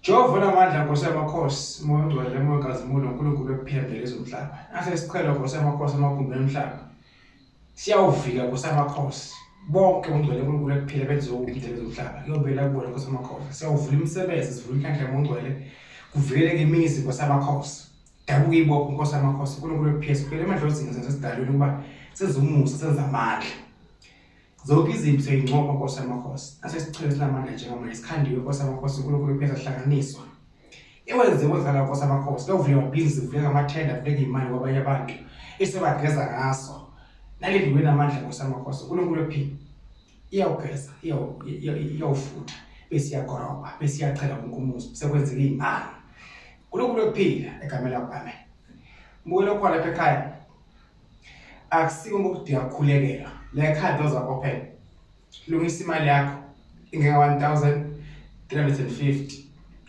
Jehova onamandla Nkosi yamakhosi, Moya ongcwele, Moya wenkazimulo, uNkulunkulu ekuphila ndlela ezomhlaba. Nase isichelo Nkosi yamakhosi amagumbini omhlaba. Siyawuvika Nkosi yamakhosi. Bonke ongcwele uNkulunkulu ekuphila benze indlela ezomhlaba. Kuyobela kubona Nkosi yamakhosi. Siyawuvula imisebenzi, sivula inhlanhla Moya ongcwele. Kuvikeleke imizi Nkosi yamakhosi. Dabuka ibopho Nkosi yamakhosi, uNkulunkulu ekuphila siphele emadlozini sesidalweni ukuba senze umusa, senze amandla. Zonke izimpi siyayinqoba Nkosi yamakhosi. Nasesichele sinamandla njengamanje sikhandiwe Nkosi yamakhosi uNkulunkulu kuphela sihlanganiswa. Iwenze kwenzakala Nkosi yamakhosi. Kuyovuleka amabhizinisi, kuvuleka amathenda, kuvuleka imali kwabanye abantu. Esebageza ngaso. Nale nduku enamandla Nkosi yamakhosi. uNkulunkulu ephila. Iyawugeza, iyawufutha, bese iyagoroba, bese iyachela wonke umuzi. Sekwenzeka imali. uNkulunkulu ekuphila egameni lakho. Amen. Mbukelo khona lapha ekhaya. Akusiko ngokudinga ukukhulekelwa. La ekhaya doors are open. Lungisa imali yakho ingeka 1350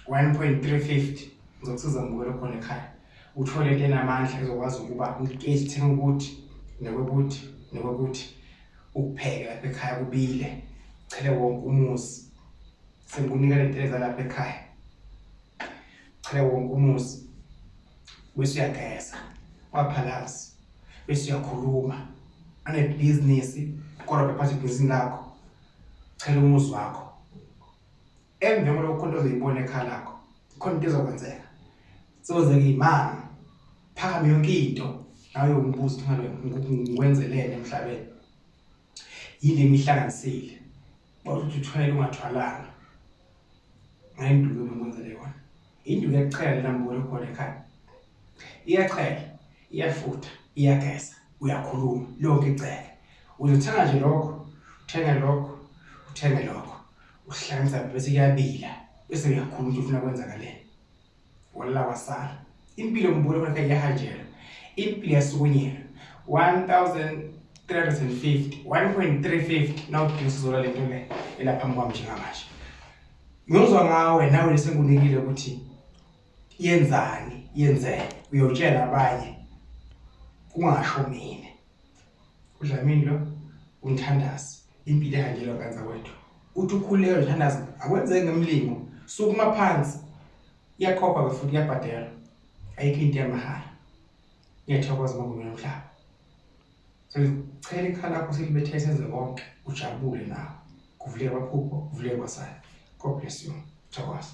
1.350 ngizokusiza ngibukele khona ekhaya. Uthole into enamandla ezokwazi ukuba ngikezi thenga ukuthi nokuthi nokuthi ukupheke lapha ekhaya kubile. Chele wonke umuzi. Sengikunika lento ezalapha ekhaya. Chele wonke umuzi. Bese uyageza. Waphalaza. Bese uyakhuluma. Anebhizinisi kodwa bephatha ibhizinisi lakho. Chela umuzi wakho. Emveni kwalokho khona into ozoyibona ekhaya lakho. Khona into ezokwenzeka. Sozeka imali. Phakame yonke into. Nawe uyombuza ukuthi ngabe ngikwenzeleni emhlabeni. Yini emihlanganisile. Bawuthi uthwele ungathwalanga. Ngayinduku engikwenzele yona. Induku yachela lena mbona khona ekhaya. Iyachela, iyafutha, iyageza, uyakhuluma lonke icele. Uzothenga nje lokho, uthenge lokho, uthenge lokho. Uhlanganisa bese kuyabila, bese uyakhuluma ukuthi ufuna kwenzakaleni. Walla wasala. Impilo ngibona khona iyahanjelwa. Impilo yasukunyelwa. 1350 1.350 nawudinga usizo lento le elapha kwami njengamanje. Ngizwa ngawe nawe lesengikunikile ukuthi yenzani yenzeni uyotshela abanye kungasho mina. UDlamini lo umthandazi impilo ehanjelwa kanza kwethu. Uthi ukhuleka uthandaza akwenzeki ngemlingo sukuma phansi iyakhokhwa ke futhi iyabhadelwa ayikho into yamahhala. Ngiyathokoza magumbini omhlaba. Selichela ikhala lakho silibethe senze konke ujabule nawe. Kuvuleke amaphupho, kuvuleke kwasani. God bless you. Thokoza.